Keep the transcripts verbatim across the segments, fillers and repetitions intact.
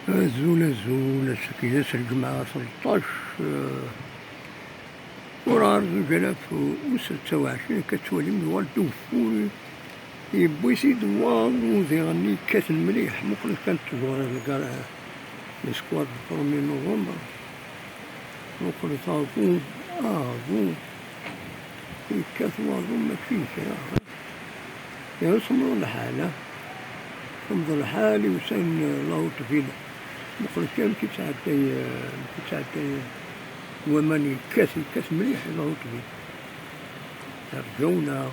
Azul, azul, ass-agi d ass n lǧemɛa tleṭṭac, eh, ur ɛerz uǧalaf u setta u ɛecrin, akka tettwalim yuɣal-d ugeffur, yewwi-t-id waḍu diɣen yekkaten mliḥ. Muqlet kan ttẓur lgar, eh, l'escouade du premier novembre. Muqlet aḍu, aḍu, yekkat waḍu mačči n kra. Ihi semmeḍ lḥal, ah. Semmeḍ lḥal, yusa-n la haute ville. Muqlet kan amek yettɛedday, amek yettɛedday waman, yekkat, yekkat mliḥ la haute ville. Rǧaw-aɣ.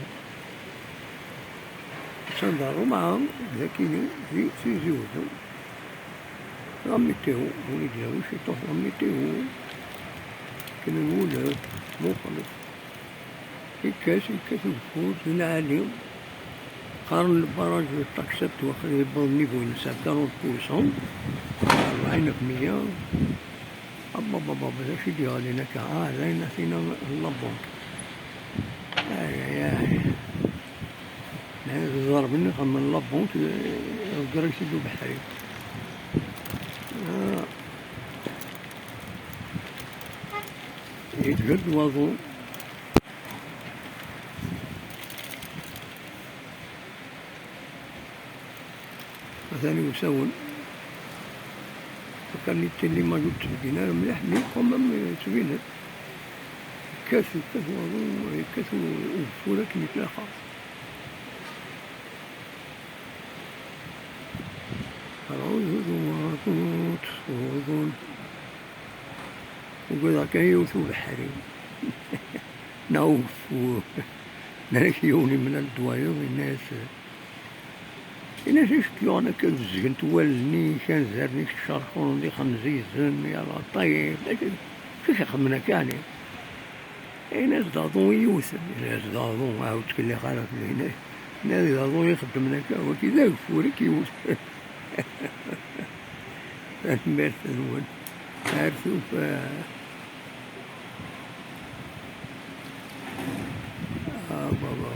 Usan-d ɣer Ṛumɛa, d akini, di Tizi Uzzu. La météo, win i d-yawi ciṭuḥ la météo. Kemmel wulaf, muqlet. Yekkat, yekkat ugeffur di lɛali. Qqaren le barrage de Taxat, waqila yewweḍ niveau-ines à quarante pour cent. Rebɛin fi lmeyya. Ababababa, d acu i d-yeɣlin akka? Ah, d ayen a tina n la banque. Ay, ay, ay. Ẓerben ixemmen la banque, eh, iḍegger-it-id ubeḥri. Ah. Yeǧhed waḍu. Atan usawen. Akken yettili ma ur ttbeddin ara mliḥ, mais quand même, eh, ttbinen. Yekkat, yekkat waḍu, yekkat u-, ugeffur akken ilaq. Ṛuẓuẓu, ṛuẓuẓu, ṛuẓuẓu. Ugadeɣ kan yiwet ubeḥri. Neɣ ugeffur. Nnan-ak yiwen imlal-d wayeḍ, yenna-yas, yenna-yas, "Acu k-yuɣen akka bezgent wallen-ik, anzaren-ik ccerkuren d ixenzizen, ya laṭif, d acu, acu k-ixedmen akka ɛni?" Yenna-yas, "D aḍu i yewten." Yenna-yas, "D aḍu, ah, ur ttkellix ara fell-i." Yenna-yas, "D aḍu i ixeddmen akka, wagi d ageffur i k-yewten." Tanemmirt-nwen. Ar tufat. Ah, baba,